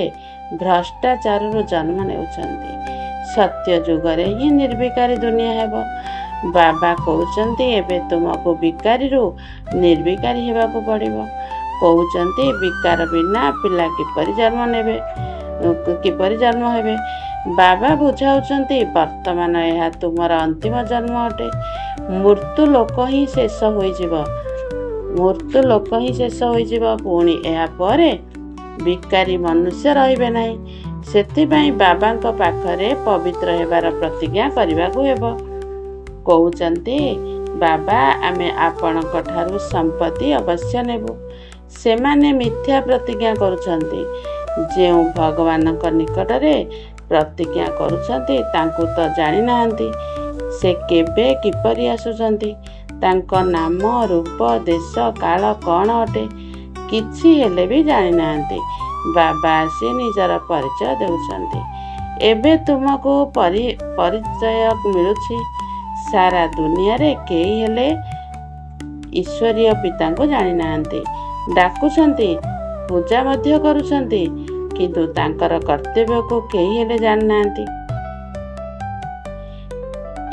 ଭ୍ରଷ୍ଟାଚାରରୁ ଜନ୍ମ ନେଉଛନ୍ତି। ସତ୍ୟ ଯୁଗରେ ହିଁ ନିର୍ବିକାରୀ ଦୁନିଆ ହେବ। ବାବା କହୁଛନ୍ତି ଏବେ ତୁମକୁ ବିକାରୀରୁ ନିର୍ବିକାରୀ ହେବାକୁ ପଡ଼ିବ। କହୁଛନ୍ତି ବିକାର ବିନା ପିଲା କିପରି ଜନ୍ମ ନେବେ, କିପରି ଜନ୍ମ ହେବେ? ବାବା ବୁଝାଉଛନ୍ତି ବର୍ତ୍ତମାନ ଏହା ତୁମର ଅନ୍ତିମ ଜନ୍ମ ଅଟେ। ମୃତ୍ୟୁ ଲୋକ ହିଁ ଶେଷ ହୋଇଯିବ। ମୃତ୍ୟୁ ଲୋକ ହିଁ ଶେଷ ହୋଇଯିବ। ପୁଣି ଏହା ପରେ ବିକାରୀ ମନୁଷ୍ୟ ରହିବେ ନାହିଁ। ସେଥିପାଇଁ ବାବାଙ୍କ ପାଖରେ ପବିତ୍ର ହେବାର ପ୍ରତିଜ୍ଞା କରିବାକୁ ହେବ। କହୁଛନ୍ତି ବାବା ଆମେ ଆପଣଙ୍କ ଠାରୁ ସମ୍ପତ୍ତି ଅବଶ୍ୟ ନେବୁ। ସେମାନେ ମିଥ୍ୟା ପ୍ରତିଜ୍ଞା କରୁଛନ୍ତି। ଯେଉଁ ଭଗବାନଙ୍କ ନିକଟରେ ପ୍ରତିଜ୍ଞା କରୁଛନ୍ତି ତାଙ୍କୁ ତ ଜାଣିନାହାନ୍ତି। ସେ କେବେ କିପରି ଆସୁଛନ୍ତି, ତାଙ୍କ ନାମ ରୂପ ଦେଶ କାଳ କ'ଣ ଅଟେ କିଛି ହେଲେ ବି ଜାଣିନାହାନ୍ତି। ବାବା ଆସି ନିଜର ପରିଚୟ ଦେଉଛନ୍ତି। ଏବେ ତୁମକୁ ପରିଚୟ ମିଳୁଛି। ସାରା ଦୁନିଆରେ କେହି ହେଲେ ଈଶ୍ୱରୀୟ ପିତାଙ୍କୁ ଜାଣିନାହାନ୍ତି। ଡାକୁଛନ୍ତି, ପୂଜା ମଧ୍ୟ କରୁଛନ୍ତି, କିନ୍ତୁ ତାଙ୍କର କର୍ତ୍ତବ୍ୟକୁ କେହି ହେଲେ ଜାଣିନାହାନ୍ତି।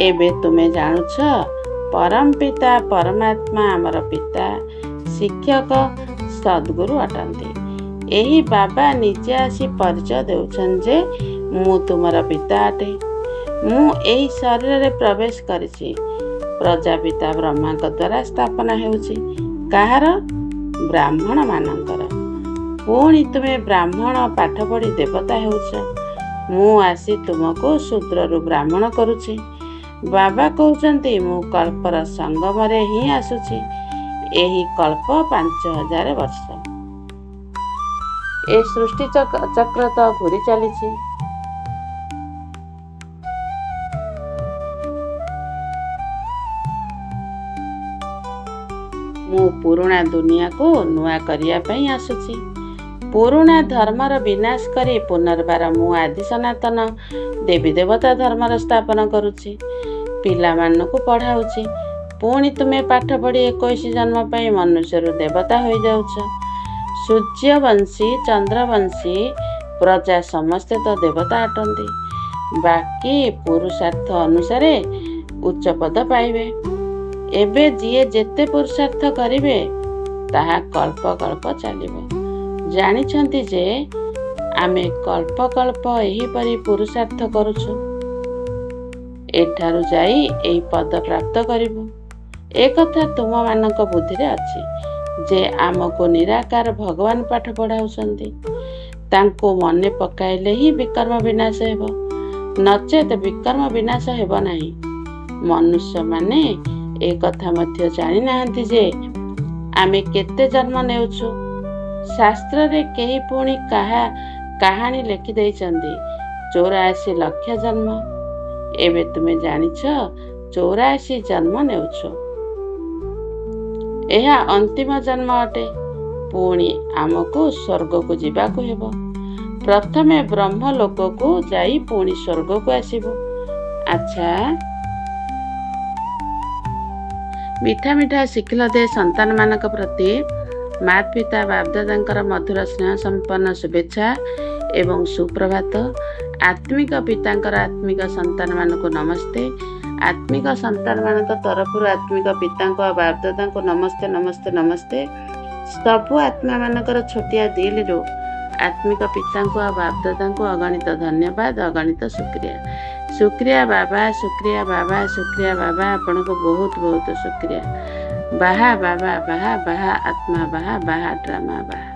ଏବେ ତୁମେ ଜାଣୁଛ ପରମ ପିତା ପରମାତ୍ମା ଆମର ପିତା, ଶିକ୍ଷକ, ସଦ୍ଗୁରୁ ଅଟନ୍ତି। ଏହି ବାବା ନିଜେ ଆସି ପରିଚୟ ଦେଉଛନ୍ତି ଯେ ମୁଁ ତୁମର ପିତା ଅଟେ। ମୁଁ ଏହି ଶରୀରରେ ପ୍ରବେଶ କରିଛି। ପ୍ରଜାପିତା ବ୍ରହ୍ମାଙ୍କ ଦ୍ୱାରା ସ୍ଥାପନା ହେଉଛି। କାହାର? ବ୍ରାହ୍ମଣମାନଙ୍କର। ପୁଣି ତୁମେ ବ୍ରାହ୍ମଣ ପାଠ ପଢ଼ି ଦେବତା ହେଉଛ। ମୁଁ ଆସି ତୁମକୁ ଶୂଦ୍ରରୁ ବ୍ରାହ୍ମଣ କରୁଛି। ବାବା କହୁଛନ୍ତି, ମୁଁ କଳ୍ପର ସଙ୍ଗମରେ ହିଁ ଆସୁଛି। ଏହି କଳ୍ପ 5000 ବର୍ଷ। ଏ ସୃଷ୍ଟି ଚକ୍ର ତ ଘୂରି ଚାଲିଛି। ମୁଁ ପୁରୁଣା ଦୁନିଆକୁ ନୂଆ କରିବା ପାଇଁ ଆସୁଛି। ପୁରୁଣା ଧର୍ମର ବିନାଶ କରି ପୁନର୍ବାର ମୁଁ ଆଦି ସନାତନ ଦେବୀ ଦେବତା ଧର୍ମର ସ୍ଥାପନ କରୁଛି। ପିଲାମାନଙ୍କୁ ପଢ଼ାଉଛି। ପୁଣି ତୁମେ ପାଠ ପଢ଼ି 21 ଜନ୍ମ ପାଇଁ ମନୁଷ୍ୟରୁ ଦେବତା ହୋଇଯାଉଛ। ସୂର୍ଯ୍ୟବଂଶୀ, ଚନ୍ଦ୍ରବଂଶୀ ପ୍ରଜା ସମସ୍ତେ ତ ଦେବତା ଅଟନ୍ତି। ବାକି ପୁରୁଷାର୍ଥ ଅନୁସାରେ ଉଚ୍ଚ ପଦ ପାଇବେ। ଏବେ ଯିଏ ଯେତେ ପୁରୁଷାର୍ଥ କରିବେ, ତାହା କଳ୍ପ କଳ୍ପ ଚାଲିବ। ଜାଣିଛନ୍ତି ଯେ ଆମେ କଳ୍ପ କଳ୍ପ ଏହିପରି ପୁରୁଷାର୍ଥ କରୁଛୁ। ଏଠାରୁ ଯାଇ ଏହି ପଦ ପ୍ରାପ୍ତ କରିବୁ। ଏକଥା ତୁମମାନଙ୍କ ବୁଦ୍ଧିରେ ଅଛି ଯେ ଆମକୁ ନିରାକାର ଭଗବାନ ପାଠ ପଢ଼ାଉଛନ୍ତି। ତାଙ୍କୁ ମନେ ପକାଇଲେ ହିଁ ବିକର୍ମ ବିନାଶ ହେବ, ନଚେତ ବିକର୍ମ ବିନାଶ ହେବ ନାହିଁ। ମନୁଷ୍ୟମାନେ ଏ କଥା ମଧ୍ୟ ଜାଣିନାହାନ୍ତି ଯେ ଆମେ କେତେ ଜନ୍ମ ନେଉଛୁ। ଶାସ୍ତ୍ରରେ କେହି ପୁଣି କାହା କାହାଣୀ ଲେଖିଦେଇଛନ୍ତି, 84 ଲକ୍ଷ ଜନ୍ମ। ଏବେ ତୁମେ ଜାଣିଛ 84 ଜନ୍ମ ନେଉଛୁ। ଏହା ଅନ୍ତିମ ଜନ୍ମ ଅଟେ। ପୁଣି ଆମକୁ ସ୍ୱର୍ଗକୁ ଯିବାକୁ ହେବ। ପ୍ରଥମେ ବ୍ରହ୍ମ ଲୋକକୁ ଯାଇ ପୁଣି ସ୍ୱର୍ଗକୁ ଆସିବୁ। ଆଚ୍ଛା, ମିଠା ମିଠା ଶିଖିଲ ଦେ ସନ୍ତାନମାନଙ୍କ ପ୍ରତି ମାତା ପିତା ବାପଦାଦାଙ୍କର ମଧୁର ସ୍ନେହ ସମ୍ପନ୍ନ ଶୁଭେଚ୍ଛା ଏବଂ ସୁପ୍ରଭାତ। ଆତ୍ମିକ ପିତାଙ୍କର ଆତ୍ମିକ ସନ୍ତାନମାନଙ୍କୁ ନମସ୍ତେ। ଆତ୍ମିକ ସନ୍ତାନମାନଙ୍କ ତରଫରୁ ଆତ୍ମିକ ପିତାଙ୍କୁ ଆଉ ବାପଦାଦାଙ୍କୁ ନମସ୍ତେ, ନମସ୍ତେ, ନମସ୍ତେ। ସବୁ ଆତ୍ମାମାନଙ୍କର ଛୋଟିଆ ଦିଲରୁ ଆତ୍ମିକ ପିତାଙ୍କୁ ଆଉ ବାପଦାଦାଙ୍କୁ ଅଗଣିତ ଧନ୍ୟବାଦ, ଅଗଣିତ ଶୁକ୍ରିୟା। ଶୁକ୍ରିୟା ବାବା, ଶୁକ୍ରିୟା ବାବା, ଶୁକ୍ରିୟା ବାବା, ଆପଣଙ୍କୁ ବହୁତ ବହୁତ ଶୁକ୍ରିୟା। ବାହା ବାବା ବାହା, ବାହା ଆତ୍ମା ବାହା, ବାହା ଡ୍ରାମା ବାହା।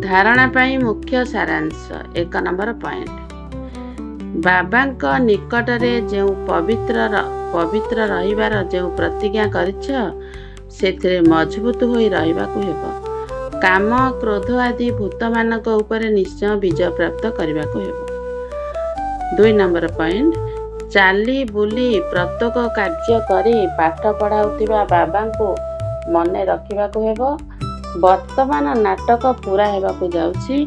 ଧାରଣା ପାଇଁ ମୁଖ୍ୟ ସାରାଂଶ। 1 ନମ୍ବର ପଏଣ୍ଟ, ବାବାଙ୍କ ନିକଟରେ ଯେଉଁ ପବିତ୍ର ରହିବାର ଯେଉଁ ପ୍ରତିଜ୍ଞା କରିଛ, ସେଥିରେ ମଜବୁତ ହୋଇ ରହିବାକୁ ହେବ। କାମ, କ୍ରୋଧ ଆଦି ଭୂତମାନଙ୍କ ଉପରେ ନିଶ୍ଚୟ ବିଜୟ ପ୍ରାପ୍ତ କରିବାକୁ ହେବ। 2 ନମ୍ବର ପଏଣ୍ଟ, ଚାଲି ବୁଲି ପ୍ରତ୍ୟେକ କାର୍ଯ୍ୟ କରି ପାଠ ପଢ଼ାଉଥିବା ବାବାଙ୍କୁ ମନେ ରଖିବାକୁ ହେବ। ବର୍ତ୍ତମାନ ନାଟକ ପୁରା ହେବାକୁ ଯାଉଛି,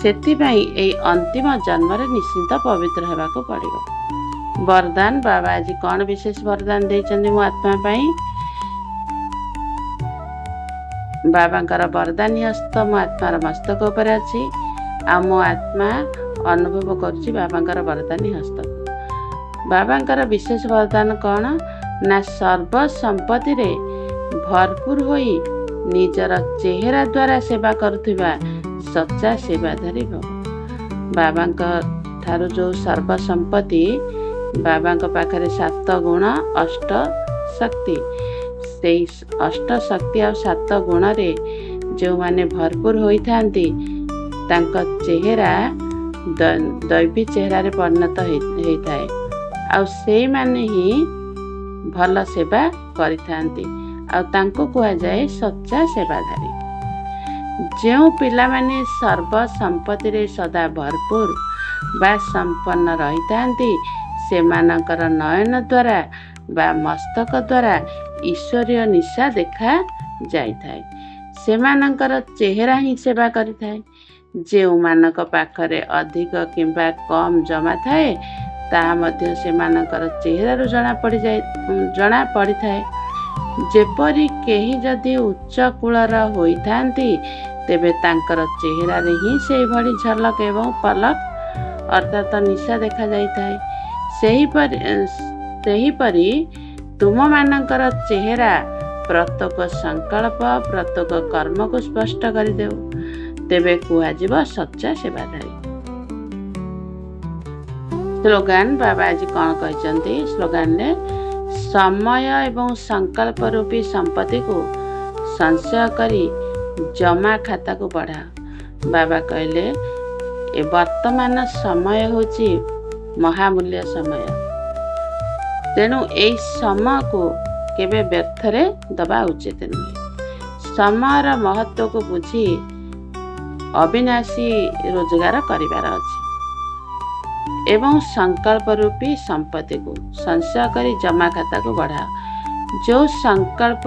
ସେଥିପାଇଁ ଏଇ ଅନ୍ତିମ ଜନ୍ମରେ ନିଶ୍ଚିତ ପବିତ୍ର ହେବାକୁ ପଡ଼ିବ। ବରଦାନ, ବାବା ଆଜି କ'ଣ ବିଶେଷ ବରଦାନ ଦେଇଛନ୍ତି ମୋ ଆତ୍ମା ପାଇଁ? ବାବାଙ୍କର ବରଦାନୀ ହସ୍ତ ମୋ ଆତ୍ମାର ମସ୍ତକ ଉପରେ ଅଛି, ଆଉ ମୋ ଆତ୍ମା ଅନୁଭବ କରୁଛି ବାବାଙ୍କର ବରଦାନୀ ହସ୍ତ। ବାବାଙ୍କର ବିଶେଷ ବରଦାନ କ'ଣ ନା, ସର୍ବ ସମ୍ପତ୍ତିରେ ଭରପୁର ହୋଇ ନିଜର ଚେହେରା ଦ୍ୱାରା ସେବା କରୁଥିବା ସଚ୍ଚା ସେବାଧାରୀ ଭବ। ବାବାଙ୍କ ଠାରୁ ଯେଉଁ ସର୍ବ ସମ୍ପତ୍ତି, ବାବାଙ୍କ ପାଖରେ 7 ଗୁଣ ଅଷ୍ଟ ଶକ୍ତି, ସେଇ ଅଷ୍ଟ ଶକ୍ତି ଆଉ 7 ଗୁଣରେ ଯେଉଁମାନେ ଭରପୁର ହୋଇଥାନ୍ତି, ତାଙ୍କ ଚେହେରା ଦୈବୀ ଚେହେରାରେ ପରିଣତ ହେଇଥାଏ, ଆଉ ସେଇମାନେ ହିଁ ଭଲ ସେବା କରିଥାନ୍ତି, ଆଉ ତାଙ୍କୁ କୁହାଯାଏ ସଚ୍ଚା ସେବାଧାରୀ। ଯେଉଁ ପିଲାମାନେ ସର୍ବ ସମ୍ପତ୍ତିରେ ସଦା ଭରପୁର ବା ସମ୍ପନ୍ନ ରହିଥାନ୍ତି, ସେମାନଙ୍କର ନୟନ ଦ୍ୱାରା ବା ମସ୍ତକ ଦ୍ୱାରା ଈଶ୍ୱରୀୟ ନିଶା ଦେଖା ଯାଇଥାଏ। ସେମାନଙ୍କର ଚେହେରା ହିଁ ସେବା କରିଥାଏ। ଯେଉଁମାନଙ୍କ ପାଖରେ ଅଧିକ କିମ୍ବା କମ୍ ଜମା ଥାଏ, ତାହା ମଧ୍ୟ ସେମାନଙ୍କର ଚେହେରାରୁ ଜଣା ପଡ଼ିଥାଏ। ଯେପରି କେହି ଯଦି ଉଚ୍ଚ କୂଳର ହୋଇଥାନ୍ତି, ତେବେ ତାଙ୍କର ଚେହେରାରେ ହିଁ ସେଇଭଳି ଝଲକ ଏବଂ ପଲକ ଅର୍ଥାତ ନିଶା ଦେଖାଯାଇଥାଏ। ସେହିପରି ତୁମମାନଙ୍କର ଚେହେରା ପ୍ରତ୍ୟେକ ସଂକଳ୍ପ, ପ୍ରତ୍ୟେକ କର୍ମକୁ ସ୍ପଷ୍ଟ କରିଦେଉ, ତେବେ କୁହାଯିବ ସଚ୍ଚା ସେବାଧାରୀ। ସ୍ଲୋଗାନ, ବାବା ଆଜି କ'ଣ କହିଛନ୍ତି ସ୍ଲୋଗାନରେ? ସମୟ ଏବଂ ସଂକଳ୍ପ ରୂପୀ ସମ୍ପତ୍ତିକୁ ସଞ୍ଚୟ କରି ଜମା ଖାତାକୁ ବଢ଼ାଅ। ବାବା କହିଲେ, ଏ ବର୍ତ୍ତମାନ ସମୟ ହେଉଛି ମହାମୂଲ୍ୟ ସମୟ, ତେଣୁ ଏଇ ସମୟକୁ କେବେ ବ୍ୟର୍ଥରେ ଦେବା ଉଚିତ ନୁହେଁ। ସମୟର ମହତ୍ଵକୁ ବୁଝି ଅବିନାଶୀ ରୋଜଗାର କରିବାର ଅଛି ଏବଂ ସଂକଳ୍ପ ରୂପୀ ସମ୍ପତ୍ତିକୁ ସଞ୍ଚୟ କରି ଜମା ଖାତାକୁ ବଢ଼ାଅ। ଯେଉଁ ସଂକଳ୍ପ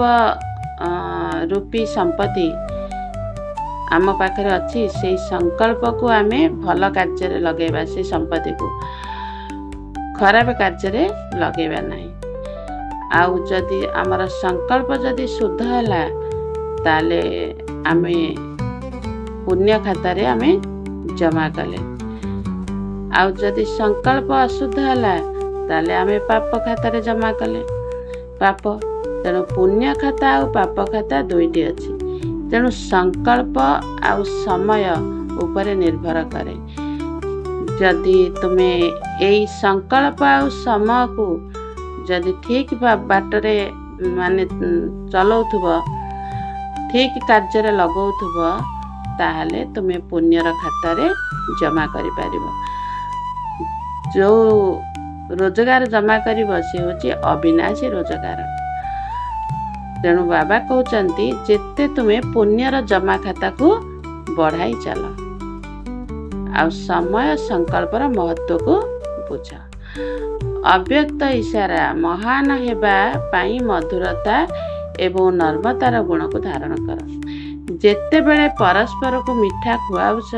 ରୂପୀ ସମ୍ପତ୍ତି ଆମ ପାଖରେ ଅଛି, ସେଇ ସଂକଳ୍ପକୁ ଆମେ ଭଲ କାର୍ଯ୍ୟରେ ଲଗେଇବା। ସେଇ ସମ୍ପତ୍ତିକୁ ଖରାପ କାର୍ଯ୍ୟରେ ଲଗେଇବା ନାହିଁ। ଆଉ ଯଦି ଆମର ସଂକଳ୍ପ ଯଦି ଶୁଦ୍ଧ ହେଲା, ତାହେଲେ ଆମେ ପୁଣ୍ୟ ଖାତାରେ ଆମେ ଜମା କଲେ। ଆଉ ଯଦି ସଂକଳ୍ପ ଅଶୁଦ୍ଧ ହେଲା, ତାହେଲେ ଆମେ ପାପ ଖାତାରେ ଜମା କଲେ ପାପ। ତେଣୁ ପୁଣ୍ୟ ଖାତା ଆଉ ପାପ ଖାତା ଦୁଇଟି ଅଛି। ତେଣୁ ସଂକଳ୍ପ ଆଉ ସମୟ ଉପରେ ନିର୍ଭର କରେ। ଯଦି ତୁମେ ଏଇ ସଂକଳ୍ପ ଆଉ ସମୟକୁ ଯଦି ଠିକ୍ ବାଟରେ ମାନେ ଚଲାଉଥିବ, ଠିକ୍ କାର୍ଯ୍ୟରେ ଲଗାଉଥିବ, ତାହେଲେ ତୁମେ ପୁଣ୍ୟର ଖାତାରେ ଜମା କରିପାରିବ। ଯେଉଁ ରୋଜଗାର ଜମା କରିବ, ସେ ହେଉଛି ଅବିନାଶୀ ରୋଜଗାର। ତେଣୁ ବାବା କହୁଛନ୍ତି, ଯେତେ ତୁମେ ପୁଣ୍ୟର ଜମା ଖାତାକୁ ବଢ଼ାଇ ଚାଲ ଆଉ ସମୟ ସଂକଳ୍ପର ମହତ୍ଵକୁ ବୁଝ। ଅବ୍ୟକ୍ତ ଇଶାରା, ମହାନ ହେବା ପାଇଁ ମଧୁରତା ଏବଂ ନର୍ମତାର ଗୁଣକୁ ଧାରଣ କର। ଯେତେବେଳେ ପରସ୍ପରକୁ ମିଠା ଖୁଆଉଛ,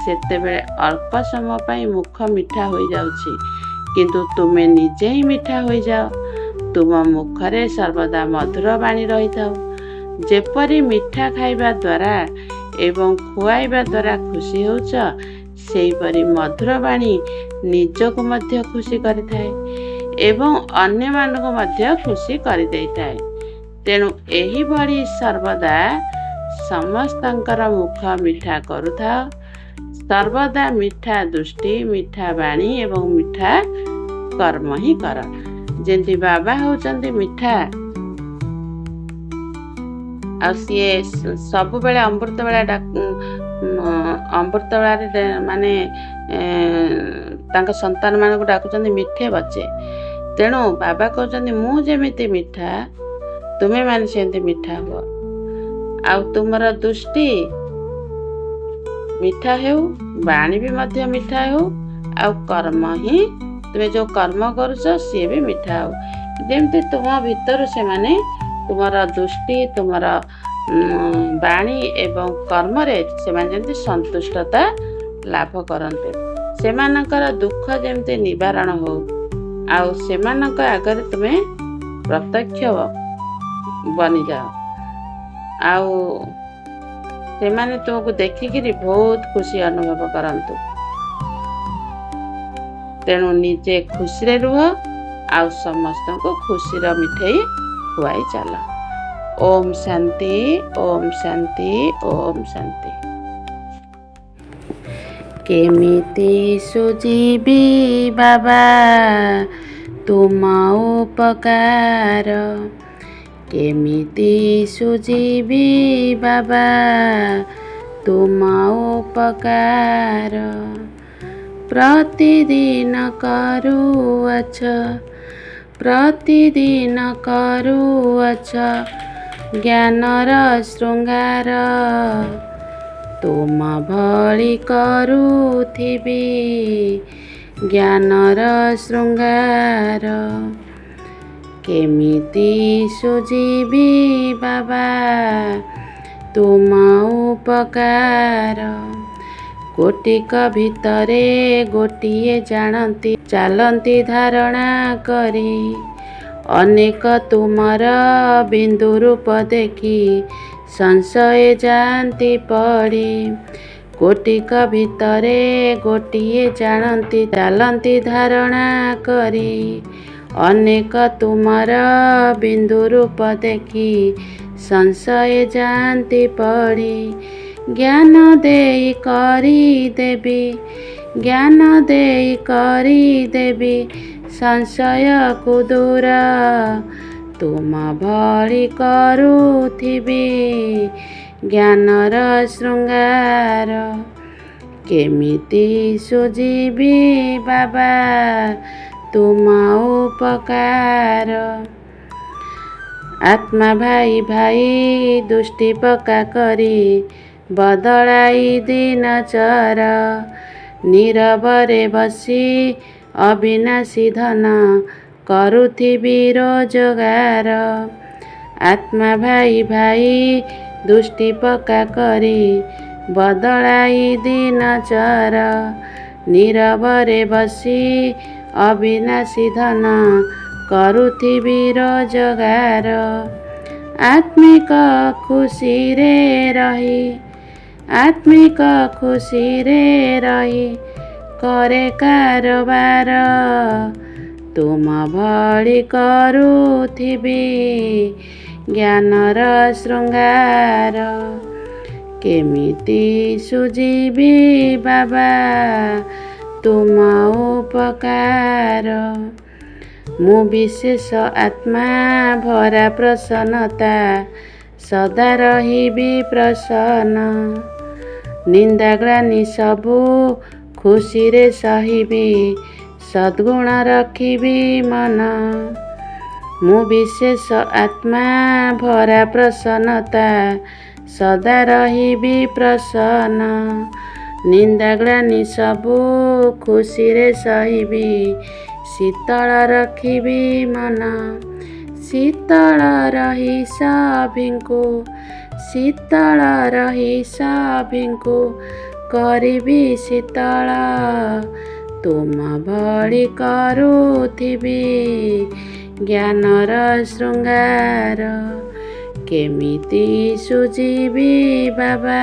ସେତେବେଳେ ଅଳ୍ପ ସମୟ ପାଇଁ ମୁଖ ମିଠା ହୋଇଯାଉଛି, କିନ୍ତୁ ତୁମେ ନିଜେ ହିଁ ମିଠା ହୋଇଯାଅ। ତୁମ ମୁଖରେ ସର୍ବଦା ମଧୁର ବାଣୀ ରହିଥାଉ। ଯେପରି ମିଠା ଖାଇବା ଦ୍ୱାରା ଏବଂ ଖୁଆଇବା ଦ୍ୱାରା ଖୁସି ହେଉଛ, ସେହିପରି ମଧୁର ବାଣୀ ନିଜକୁ ମଧ୍ୟ ଖୁସି କରିଥାଏ ଏବଂ ଅନ୍ୟମାନଙ୍କୁ ମଧ୍ୟ ଖୁସି କରିଦେଇଥାଏ। ତେଣୁ ଏହିଭଳି ସର୍ବଦା ସମସ୍ତଙ୍କର ମୁଖ ମିଠା କରୁଥାଅ। ସର୍ବଦା ମିଠା ଦୃଷ୍ଟି, ମିଠା ବାଣୀ ଏବଂ ମିଠା କର୍ମ ହିଁ କର। ଯେମିତି ବାବା ହେଉଛନ୍ତି ମିଠା, ଆଉ ସିଏ ସବୁବେଳେ ଅମୃତ ବେଳା, ଅମୃତ ବେଳାରେ ମାନେ ତାଙ୍କ ସନ୍ତାନମାନଙ୍କୁ ଡାକୁଛନ୍ତି ମିଠେ ବଚେ। ତେଣୁ ବାବା କହୁଛନ୍ତି, ମୁଁ ଯେମିତି ମିଠା, ତୁମେମାନେ ସେମିତି ମିଠା ହୁଅ। ଆଉ ତୁମର ଦୃଷ୍ଟି ମିଠା ହେଉ, ବାଣୀ ବି ମଧ୍ୟ ମିଠା ହେଉ, ଆଉ କର୍ମ ହିଁ ତୁମେ ଯେଉଁ କର୍ମ କରୁଛ ସିଏ ବି ମିଠା ହେଉ। ଯେମିତି ତୁମ ଭିତରୁ ସେମାନେ ତୁମର ଦୃଷ୍ଟି, ତୁମର ବାଣୀ ଏବଂ କର୍ମରେ ସେମାନେ ଯେମିତି ସନ୍ତୁଷ୍ଟତା ଲାଭ କରନ୍ତୁ, ସେମାନଙ୍କର ଦୁଃଖ ଯେମିତି ନିବାରଣ ହଉ, ଆଉ ସେମାନଙ୍କ ଆଗରେ ତୁମେ ପ୍ରତ୍ୟକ୍ଷ ବନିଯାଅ, ଆଉ ସେମାନେ ତୁମକୁ ଦେଖିକିରି ବହୁତ ଖୁସି ଅନୁଭବ କରନ୍ତୁ। ତେଣୁ ନିଜେ ଖୁସିରେ ରୁହ ଆଉ ସମସ୍ତଙ୍କୁ ଖୁସିର ମିଠେଇ ଖୁଆଇ ଚାଲ। ଓମ୍ ଶାନ୍ତି, ଓମ୍ ଶାନ୍ତି, ଓମ୍ ଶାନ୍ତି। କେମିତି ସୁଜିବି ବାବା ତୁମ ଉପକାର, କେମିତି ସୁଜିବି ବାବା ତୁମ ଉପକାର? ପ୍ରତିଦିନ କରୁଅଛ, ପ୍ରତିଦିନ କରୁଅଛ ଜ୍ଞାନର ଶୃଙ୍ଗାର। ତୁମ ଭଳି କରୁଥିବି ଜ୍ଞାନର ଶୃଙ୍ଗାର। କେମିତି ସୁଜିବି ବାବା ତୁମ ଉପକାର? ଗୋଟିକ ଭିତରେ ଗୋଟିଏ ଜାଣନ୍ତି, ଚାଲନ୍ତି ଧାରଣା କରି। ଅନେକ ତୁମର ବିନ୍ଦୁ ରୂପ ଦେଖି ସଂଶୟେ ଯାଆନ୍ତି ପଡ଼ି। ଗୋଟିକ ଭିତରେ ଗୋଟିଏ ଜାଣନ୍ତି, ଚାଲନ୍ତି ଧାରଣା କରି। ଅନେକ ତୁମର ବିନ୍ଦୁ ରୂପ ଦେଖି ସଂଶୟେ ଯାଆନ୍ତି ପଡ଼ି। ଜ୍ଞାନ ଦେଇ କରିଦେବି, ଜ୍ଞାନ ଦେଇ କରିଦେବି ସଂଶୟକୁ ଦୂର। ତୁମ ଭଳି କରୁଥିବି ଜ୍ଞାନର ଶୃଙ୍ଗାର। କେମିତି ସୁଝିବି ବାବା ତୁମ ଉପକାର। ଆତ୍ମା ଭାଇ ଭାଇ ଦୃଷ୍ଟି ପକ୍କା କରି ବଦଳାଇ ଦିନଚର। ନୀରବରେ ବସି ଅବିନାଶୀ ଧନ କରୁଥିବି ରୋଜଗାର। ଆତ୍ମା ଭାଇ ଭାଇ ଦୃଷ୍ଟି ପକ୍କା କରି ବଦଳାଇ ଦିନଚର। ନୀରବରେ ବସି ଅବିନାଶୀ ଧନ କରୁଥିବି ରୋଜଗାର। ଆତ୍ମିକ ଖୁସିରେ ରହି, ଆତ୍ମିକ ଖୁସିରେ ରହି କରେ କାରବାର। ତୁମ ଭଳି କରୁଥିବି ଜ୍ଞାନର ଶୃଙ୍ଗାର। କେମିତି ସୁଝିବି ବାବା ତୁମ ଉପକାର। ମୁଁ ବିଶେଷ ଆତ୍ମା ଭରା ପ୍ରସନ୍ନତା ସଦା ରହିବି ପ୍ରସନ୍ନ। ନିନ୍ଦା ଗ୍ଳାନି ସବୁ ଖୁସିରେ ସହିବି ସଦ୍ଗୁଣ ରଖିବି ମନ। ମୁଁ ବିଶେଷ ଆତ୍ମା ଭରା ପ୍ରସନ୍ନତା ସଦା ରହିବି ପ୍ରସନ୍ନ। ନିନ୍ଦା ଗ୍ଳାନି ସବୁ ଖୁସିରେ ସହିବି ଶୀତଳ ରଖିବି ମନ। ଶୀତଳ ରହି ସଭିଙ୍କୁ, ଶୀତଳ ରହି ସଭିଙ୍କୁ କରିବି ଶୀତଳ। ତୁମ ଭଳି କରୁଥିବି ଜ୍ଞାନର ଶୃଙ୍ଗାର। କେମିତି ସୁଝିବି ବାବା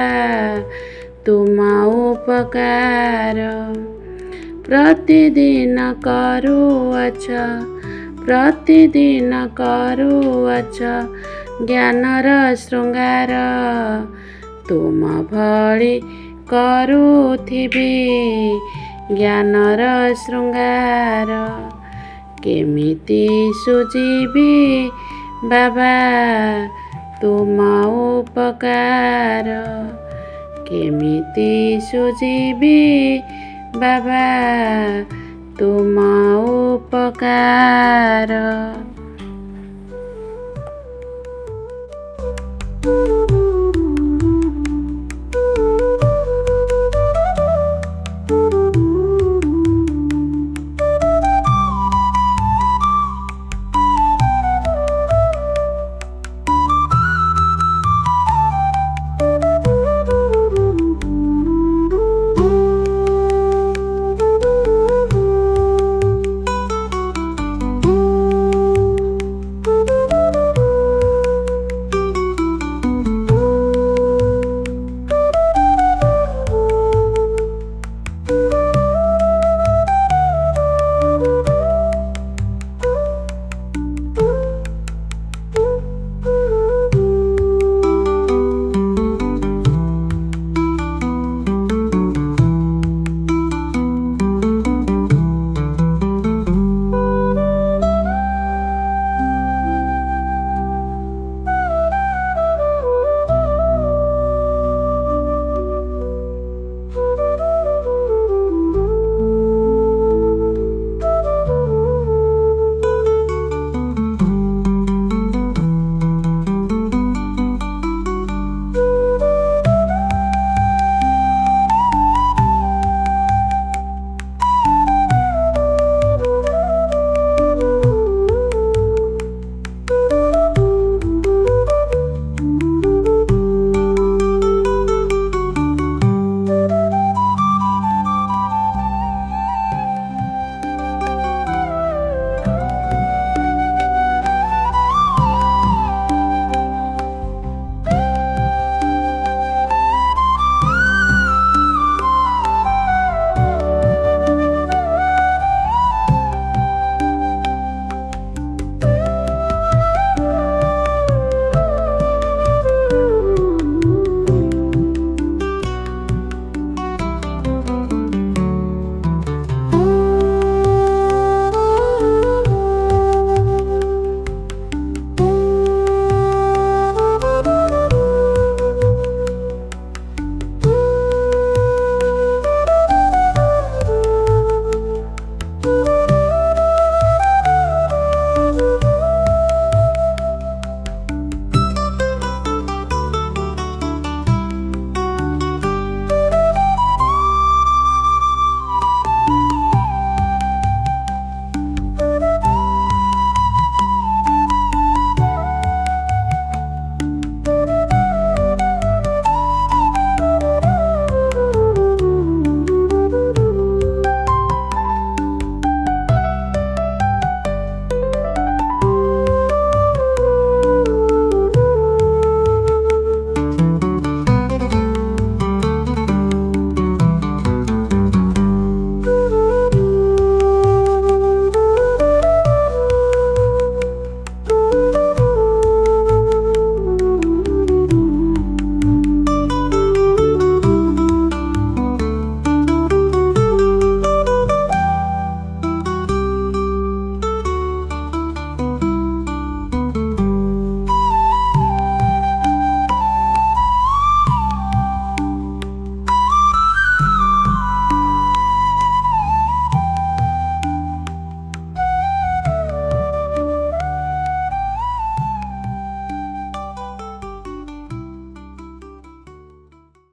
ତୁମ ଉପକାର। ପ୍ରତିଦିନ କରୁଅଛ, ପ୍ରତିଦିନ କରୁଅଛ ଜ୍ଞାନର ଶୃଙ୍ଗାର। ତୁମ ଭଳି କରୁଥିବି ଜ୍ଞାନର ଶୃଙ୍ଗାର। କେମିତି ସୁଝିବି ବାବା ତୁମ ଉପକାର। କେମିତି ସୁଝିବି ବାବା ତୁମ ଉପକାର।